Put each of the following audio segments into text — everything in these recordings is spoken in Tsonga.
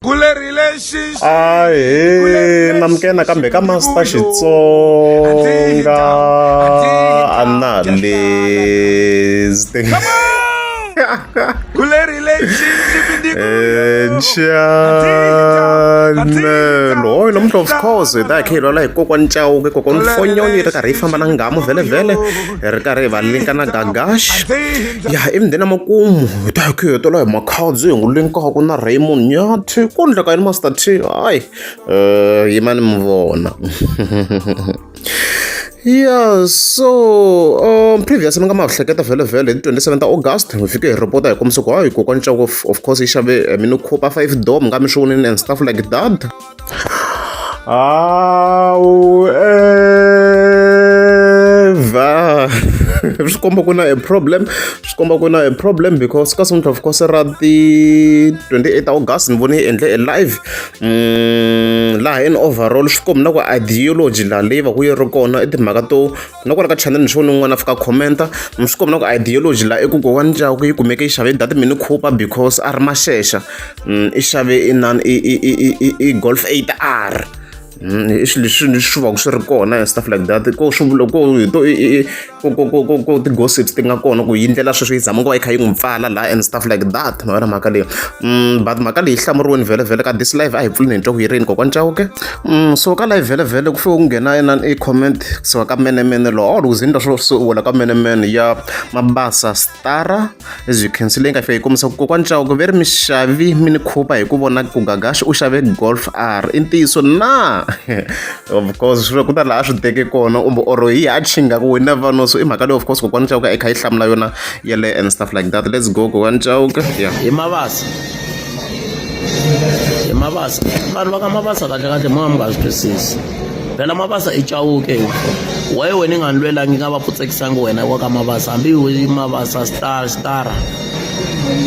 Kule relationship. Ahee, namukela nakambe ka Master Xitsonga Analyst. Kule relationship ndi Channel. Hoyi namuntlha of course hi ta hi kha hi lwala hi kokwani Chauke kokwani Fonyonyo yi ri karhi yi famba na nghamu vhele vhele hi ri karhi hi va linka na Gagash. Ya emundeni makumu hi ta hi kha hi hetelela hi Makhadzi hi n'wi linkaku na Raymond Nyathi ku endleka yini Master T hayi yimani mi vona Yeah, so previous mi nga ma hleketa vhele vhele hi 27 ta August hi fike hi report hi kombisa ku hayi kokwani Chauke of course yi xave Mini Cooper 5 door mi nga mi swi vonini and stuff like that. However, swi komba ku na a problem swi komba ku na a problem because ka siku of course ra ti 28 August ni vone yi endle a live laha in overall swi komba na ku ideology laha leyi va ku yi ri kona i timhaka to na kwala ka channel ni swi vone un'wana a fika commenta swi komba na ku ideology laha i ku kokwani Chauke yi kumeke yi xave that Mini Cooper because a ri maxexa i xave inani i Golf 8R i swilo leswi leswi va ku swi ri kona and stuff like that ko swi vula ko hi to ku ku ku ku ku ti-gossips ti nga kona ku yi ndlela sweswo yi zama ku va yi kha yi n'wi pfala laha and stuff like that ma vona mhaka leyi but mhaka leyi hlamuriweni vhele vhele ka this live a hi pfuleni hi twa ku yi rini kokwani Chauke so ka live vhele vhele ku fike ku nghena inani i comment kusuka ka menemene lowo loko ze ni twa swo wela ka menemene ya Mabasa Stara as you can see leyi nga fika yi kombisa ku kokwani Chauke ve ri mi xavi Mini Cooper hi ku vona ku Gagash u xave Golf R i ntiyiso na of course swi ku ta laha a swi teke kona kumbe or hi ya chinga ku we never know so i mhaka leyi of course kokwani Chauke i kha yi hlamula yona yele and stuff like that let's go kokwani Chauke yeah hi Mabasa hi Mabasa vanhu va ka Mabasa kahle kahle mo nga mi nga swi twisisi phela Mabasa i Chauke waye wena i nga ni lwelangi nga va putsekisangi wena wa ka Mabasa hambi i Mabasa star star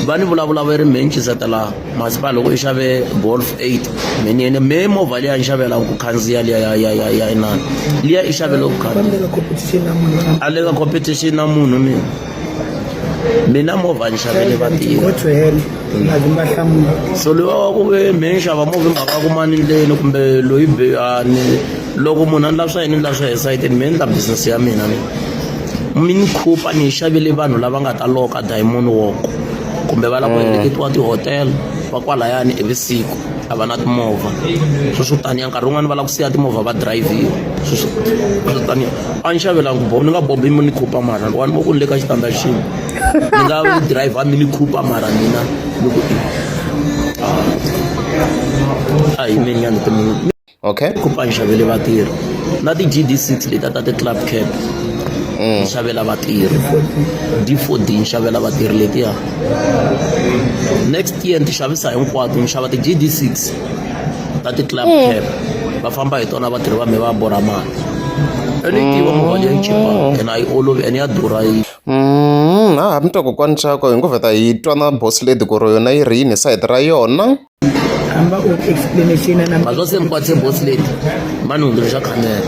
va ni vulavula va ri mehe ni cisetela masipala loko i xave golf 8 me ni me movha liya ni xavela ku khandziya liya ya ya ya ya inani liya i xavele ku khandziya a le ka competition na munhu mina mina movha ni xavele vatirhi so loyi wa ku ve me ni xava movha hi mhaka ku mani ndleni kumbe loyi be a ni loko munhu a ni lava swa yena ni lava swa yena sayitini me ni la business ya mina mina Mini Cooper ni yi xavele vanhu lava nga ta loka Diamond Walk kumbe va lava ku heleketiwa tihotela va kwalayani i vusiku a va na timovha sweswo taniya nkarhi wun'wani va lava ku siya timovha va dirayivhiwa sweswo sweswo taniya a ni xavelangi ku ni nga bombi Mini Cooper mara wa ni vo ku ni le ka xitandza xin'we ni nga dirayivha Mini Cooper mara mina ni ku i a hi menyani ti okay Cooper ni xavele vatirhi na ti-G_D6 letiya ta ti-club cab ni xavela vatirhi D4D ni xavela vatirhi letiya next year ni ti xavisa hinkwato ni xava ti-G_D6 ta ti-club cab va famba hi tona vatirhi va me va borha mali ene yi tiva movha leyi chipa ene a yi olovi ene ya durha yi Ha mi twa kokwani Chauke hi ngo vheta hi twa na boss lady ku ri yona yi ri yini hi sayiti ra yona hamba u explanation na mazwa se mikwatse boss lady mani hundzuluxa khamera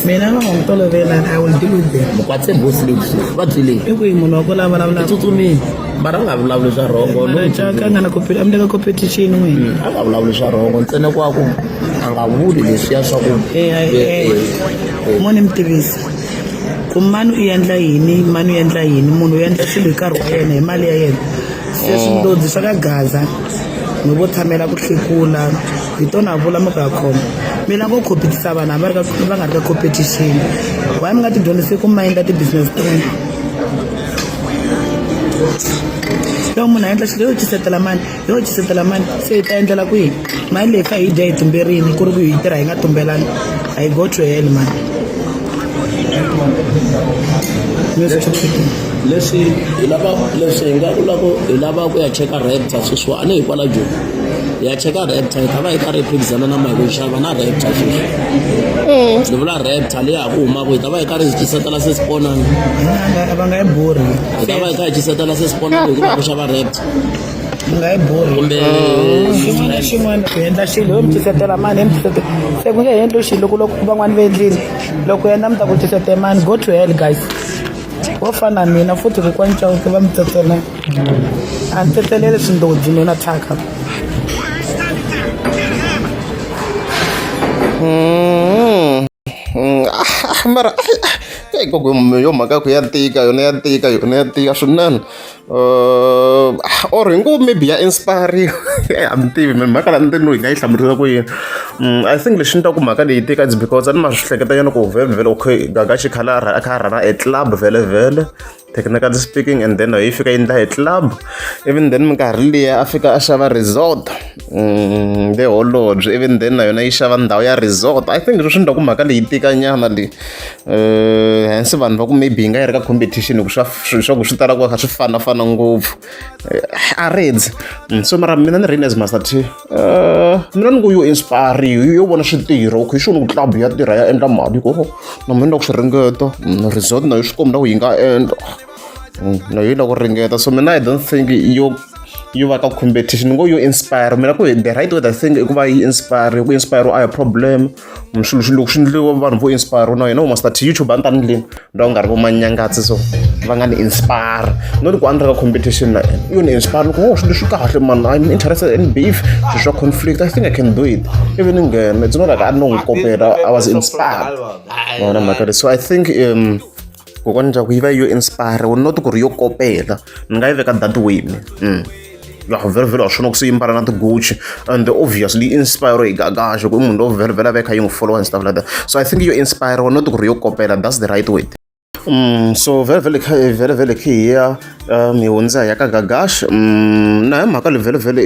mina va nga n'wi tolovela I will deal with them mikwatse boss lady sweswi va byeleni i ku yi munhu wa ku la vulavula tsutsumile mara a nga vulavuli swa rhongo mara Chauke a nga na a mi le ka competition n'wina a nga vulavuli swa rhongo ntsena ku wa ku a nga vuli leswiya swa ku mo ni mi tivisa ku mani u endla yini mani u endla yini munhu u endla swilo hi nkarhi wa yena hi mali ya yena se swindodzi swa ka gaza mi vo tshamela ku hlekula hi tona vula mi ku ya khoma mi lava ku competisa vanhu a va ri ka va nga ri ka competition why mi nga ti dyondzisi ku mindha ti-business ta n'wina loko munhu a endla xilo yo cisetela mali yo cisetela mali se hi ta endlela kwihi mali leyi fa hi dya hi tumberini ku ri ku hi tirha hi nga tumbelani a yi go to hell mani Leswi hi lava leswi hi nga vula ku hi lava ku ya cheka Raptor sweswiwa a ni hi kwala Joni hi ya cheka Raptor hi ta va hi karhi hi phikizana na Michael xava na Raptor sweswi ni vula Raptor leyi ha ku humaka hi ta va hi karhi hi cisetela se Siponani va nga yi borhi hi ta va hi kha hi cisetela se Siponani hikuva ku xava Raptor mi nga yi borhi kumbe xin'wana na xin'wana ku endla xilo yo mi cisetela mani mi cisetela se ku nge he endli xilo loko loko van'wani va endlile loko yena mi ta ku cisetela mani go to hell guys wo fana na mina futhi kokwani Chauke va mi tsetselela a ni tsetseleli swindodzi mina thyaka. Mara gogo yo mhaka ku ya tika yona, ya tika yona, ya tika swinene. Or hi ngo maybe ya inspire, a ni tivi me mhaka la ni hi nga yi hlamurisa ku yini. I think lexi ni ta ku mhaka leyi tika, it's because a ni ma swi hleketa nyana ku vhele vhele, okay, Gagashi khala a kha a rhana e club vhele vhele, technically speaking, and then yi fika yi endla hi club. Even then minkarhi liya a fika a xava resort le holobye, even then na yona yi xava ndhawu ya resort. I think leswi ni ku mhaka leyi tika nyana leyi, hence vanhu va ku maybe yi nga yi ri ka competition, hi ku swa swa ku swi tala ku va kha swi fanafana ngopfu a redzi. So mara mina ni rini as Master T, mina ni ngo yo inspire, yo vona switirho. Okay, xona ku club ya tirha, ya endla mali, ku na mina ni la ku swi ringeta. Resort na yo swi komba ku yi nga endla, na yo yi lava ku ringeta. So mina I don't think yo va ka competition, ni ngo yo inspire. Mina ku the right word, I think, i ku va yi inspire. Ku inspire a hi problem. Swilo swi loko swi endliwa vanhu vo inspire na yena Master T YouTube, a ni ta ni ndleni ndawu nga ri vo manyangatsi, so va nga ni inspire, not ku a ni ri ka competition na yena. Yo ni inspire loko, oh, swilo leswi kahle man, I'm interested in beef, swilo swa conflict, I think I can do it. Even ni nghena, it's not like a ni n'wi kopela, I was inspired vona mhaka leyi. So I think kokwani ndyangu yi va yo inspire, not ku ri yo kopela. Ni nga yi veka that way ya vhele vhele, wa swona ku se yi mbala na ti-Gucci, and obviously yi inspire hi Gagash, ku i munhu lowu vhele vhele a va kha yi n'wi follow and stuff like that. So I think yo inspire, not ku ri yo kopela. That's the right word. So vhele vhele kha vhele vhele khe hi ya hi hundza hi ya ka Gagash. Na hi mhaka leyi vhele vhele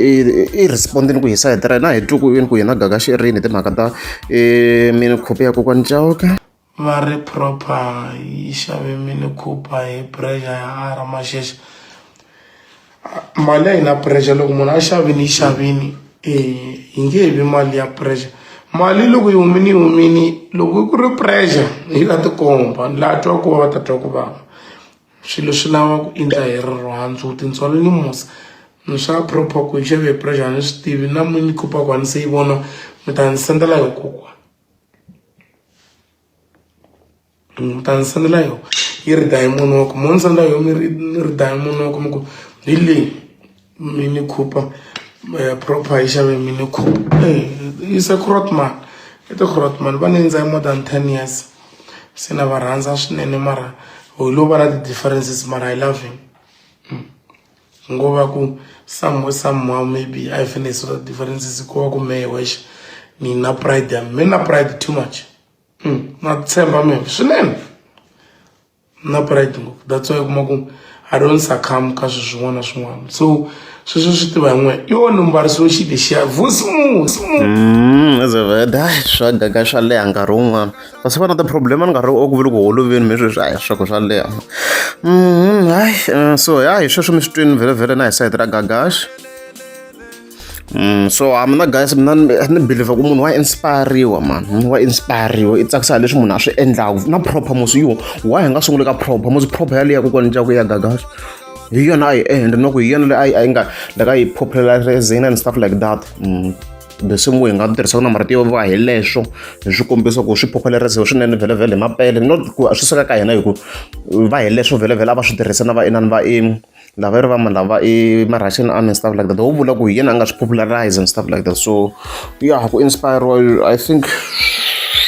i respondini ku hi sayiti ra hina, hi twi ku yini ku yena Gagash i rini timhaka ta Mini Cooper ya kokwani Chauke. Va ri Proper yi xave Mini Cooper hi pressure ya R Mashesha. Mali a yi na pressure, loko munhu a xavini yi xavini, yi nge he vi mali ya pressure. Mali loko yi humini yi humini, loko ku ri pressure yi ta tikomba, laha twa ku vava ta twa ku vava. Swilo swi lava ku endla hi rirhandzu, tintswalo ni musa. Swa Proper ku yi xave hi pressure a ni swi tivi, na Mini Cooper ku a ni se yi vona, mi ta ni sendela yo kokwana. Mi ta ni sendela yo yi ri diamond wa ku mo ni sendela yo mi ri ni ri diamond wa ku mi ku hi leyi Mini Cooper, Proper yi xave Mini Cooper. Is a grootman, i ti-grootman va ni endza more than 10 years, se na va rhandza swinene, mara hi lo va na ti-differences, mara I love him. Ngo va ku somewhere somehow maybe a hi fanele hi sort differences, ko va ku mehe wexe ni na pride ya me, na pride too much. Na tshemba mehe swinene, na pride ngopfu, that's why u kuma ku I don't succumb ka swilo swin'wana na swin'wana. So sweswo swi tiva hi n'we, i wona mbarisiwe xi lexiya vusimusi. Ezeveda swa gaga swa leha nkarhi wun'wana, kasi va na ti-problem, a ni nga ri ku vele ku holoveni mi sweswi, hayi, swa ku swa leha. Hayi, so ya hi sweswo mi swi twini vhele vhele na hi sayiti ra Gagash. So a mina guys, mina ni believe ku munhu wa inspiriwa man, munhu wa inspiriwa, i tsakisa hi leswi munhu a swi endlaku. Na Proper musi yo why hi nga sunguli ka Proper musi, Proper yaliya kokwani ndyangu ya Gagash hi yona a yi endla no ku hi yona leyi a yi nga laka yi popularizing and stuff like that. The same way hi nga tirhisaka na marito yo va hi leswo hi swi kombisa ku swi populariziwe swinene vhele vhele hi mapele, not ku swi suka ka hina, hi ku va hi leswo vhele vhele a va swi tirhisa na va inani va i lava ri va ma lava i ma-Russian army and stuff like that, wo vula ku hi yena a nga swi popularize and stuff like that. So ya ku inspire, I think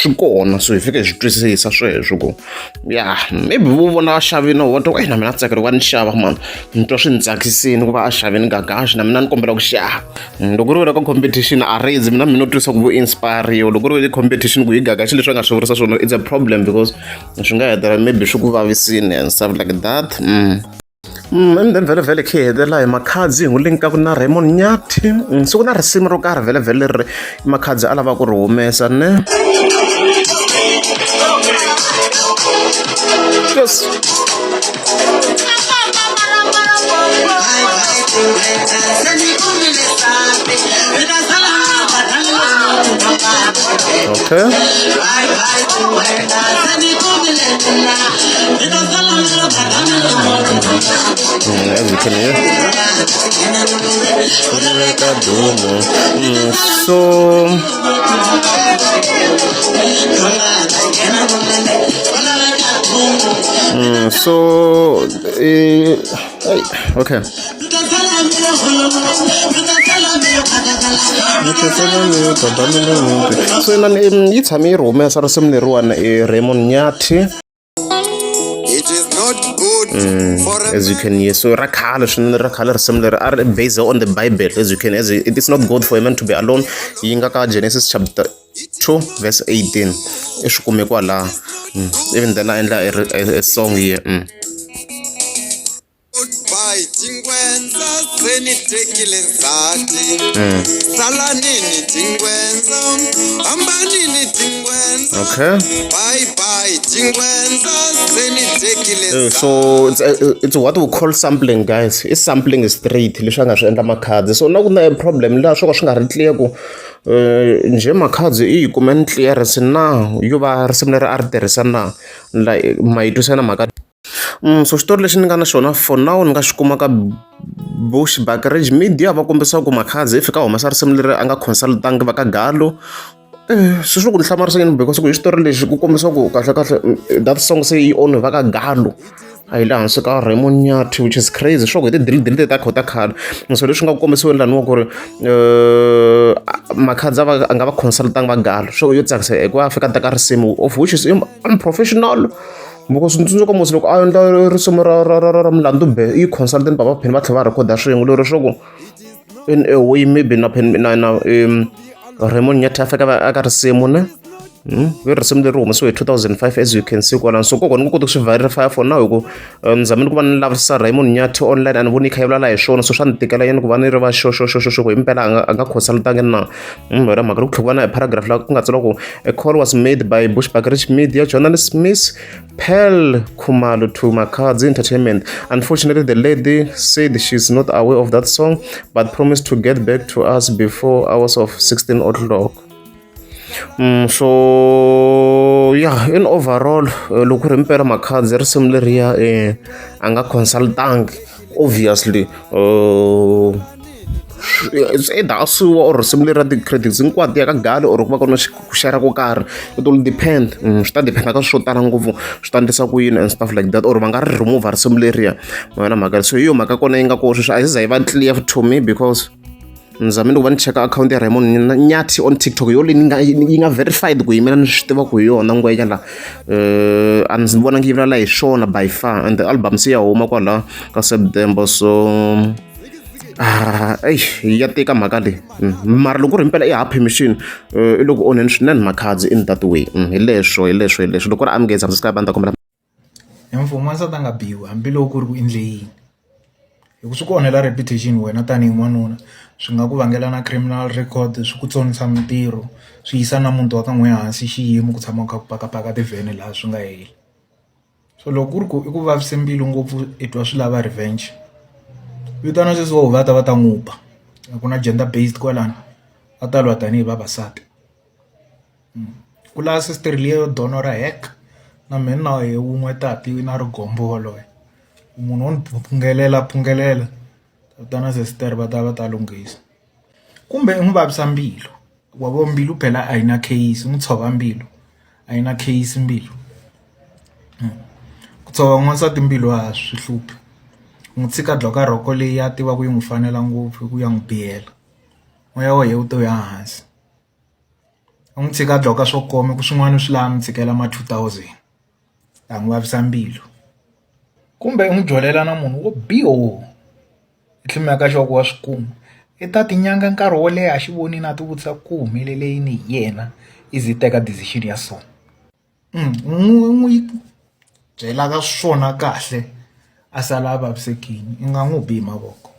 swi kona, so hi fike hi swi twisisa sweswo ku ya maybe vo vona a xavini, wa twa ku na mina tsakela ku va ni xava mani, ni twa swi ni tsakisini ku va a xavini Gagash, na mina ni kombela ku xava. Loko ri wela ka competition a raise mina, mina twisa ku vo inspire. Loko ri wele competition ku hi Gagash leswi a nga swi vurisa swona, it's a problem because swi nga hetelela maybe swi ku vavisini and stuff like that. And then vhele vhele khe hi hetelela hi Makhadzi, hi n'wi linkaku na Raymond Nyathi. So ku na risimu ro karhi vhele vhele leri Makhadzi a lavaka ku ri humesa ne. Yes. Okay. As you can hear. So so hey, okay. So inani yi tshame yi ri humesa risimu leriwani i Raymond Nyathi. It is not good for a As you can hear, so ra khale swinene, ra khale risimu leri a ri based on the Bible. As you can, as it is not good for a man to be alone, yi nga ka Genesis chapter 2 verse 18, i swi kume kwalaha. Even then a endla a song here. Goodbye tingwenza, se ni tekile nsati. Salanini tingwenza, hambanini tingwenza. Bye bye tingwenza, se ni tekile. So it's what we call sampling, guys. I sampling straight leswi a nga swi endla Makhadzi. So na ku na problem laha swo ka swi nga ri clear ku njhe Makhadzi i yi kume ni clearance na yo va risimu leri a ri tirhisa na la ma yi twisisa na mhaka. So xitori lexi ni nga na xona for now, ni nga xi kuma ka Bushbuckridge Media, va kombisa ku Makhadzi i fika a humesa risimu leri a nga consultangi va ka Galo. Swi ku ni hlamarisa nyana because ku hi xitori lexi ku kombisa ku kahle kahle that song se yi own va ka Galo, a yi le hansi ka Raymond Nyathi, which is crazy. Swa ku hi ti-deal deal ta kho ta khale. So leswi nga kombisiweni laniwa ku ri Makhadzi a va a nga va consultanga va Galo, swo yo tsakisa hikuva a fika a teka risimu, of which is unprofessional, because ni tsundzuka musi loko a endla risimu ra Mulandu Be, i consultant Papa Penny, va tlhela va rhekhoda swin'we lero swa ku in a way maybe na Penny na Raymond Nyathi a fika a ka risimu ne. Ve risimu leri humesiwe hi 2005, as you can see kwalano. So kokwana ni nga koti ku swi verify for now hi ku ni zamile ku va ni lavisisa Raymond Nyathi online, a ni voni yi kha yi vulavula hi swona. So swa ni tikela yini ku va ni ri va sure ku hi mpela a nga consultangi na. Hi mhaka ku tlhela ku va na paragraph laha ku nga tsariwa ku a call was made by Bushbuckridge Media journalist Miss Pearl Khumalo to Makhadzi Entertainment. Unfortunately, the lady said she's not aware of that song but promised to get back to us before hours of 16 o'clock. So yeah, in overall, loko ku ri mpela Makhadzi risimu leriya a nga consultangi, obviously it's either a suwa or risimu leri ra ti-credits hinkwato ya ka Galo or ku va ku ri na ku share ko karhi. It will depend, swi ta depend ka swilo swo tala ngopfu, swi ta endlisa ku yini and stuff like that, or va nga ri remove risimu leriya ma yona mhaka. So hi yo mhaka kona yi nga ko sweswi a yi za yi va clear to me, because ni zamile ku va ni cheka akhawunti ya Raymond Nyathi on TikTok yo leyi yi nga verified ku yimela ni swi tiva ku hi yona ngwenya la, a ndzi vonangi yi vulavula hi swona by far, and the album se ya huma kwala ka September. So ah, eish, ya tika mhaka leyi. Mara loko ku ri himpela i hava permission, i loko onheni swinene Makhadzi in that way. Hi leswo loko ku ri amukeza subscribe, a ni ta kombela. Hi mfumo wansati a nga biwi hambiloko ku ri ku endle yini, hi ku swi ku onhela reputation wena tanihi n'wanuna, swi nga ku vangela na criminal record, swi ku tsonisa mintirho, swi yisa na muti wa ka n'wina hansi xiyimo, ku tshama ku kha ku pakapaka tivhene laha swi nga heli. So loko ku ri ku i ku vavise mbilu ngopfu, i twa swi lava revenge, vitana sesi wa va ta va ta n'wi ba. A ku na gender based kwalano, va ta lwa tanihi vavasati. Ku lava sister liya yo donora hek na mina na yehe wun'we tati na rigombo waloye, munhu wo ni phungelela phungelela, vitana sister va ta va ta lunghisa. Kumbe i n'wi vavisa mbilu, wa vo mbilu phela a yi na case, u n'wi tshova mbilu a yi na case mbilu. Ku tshova n'wansati mbilu a swi hluphi, n'wi tshika dloka rhoko leyi a tivaka yi n'wi fanela ngopfu hi ku ya n'wi bihela, moya wa yena wu to ya hansi. U n'wi tshika a dloka swo koma ku swin'wana swi lava mi tshikela ma 2000, a n'wi vavisa mbilu. Kumbe u n'wi jolela na munhu wo biha, i tlhe mi maka sure ku wa swi kuma, i ta tinyanga nkarhi wo leha a xi vonile, a ti vutisa ku humelele yini hi yena i ze i teka decision ya so. U n'wi byelaka swona kahle a sala a vavisekile, i nga n'wi bi hi mavoko.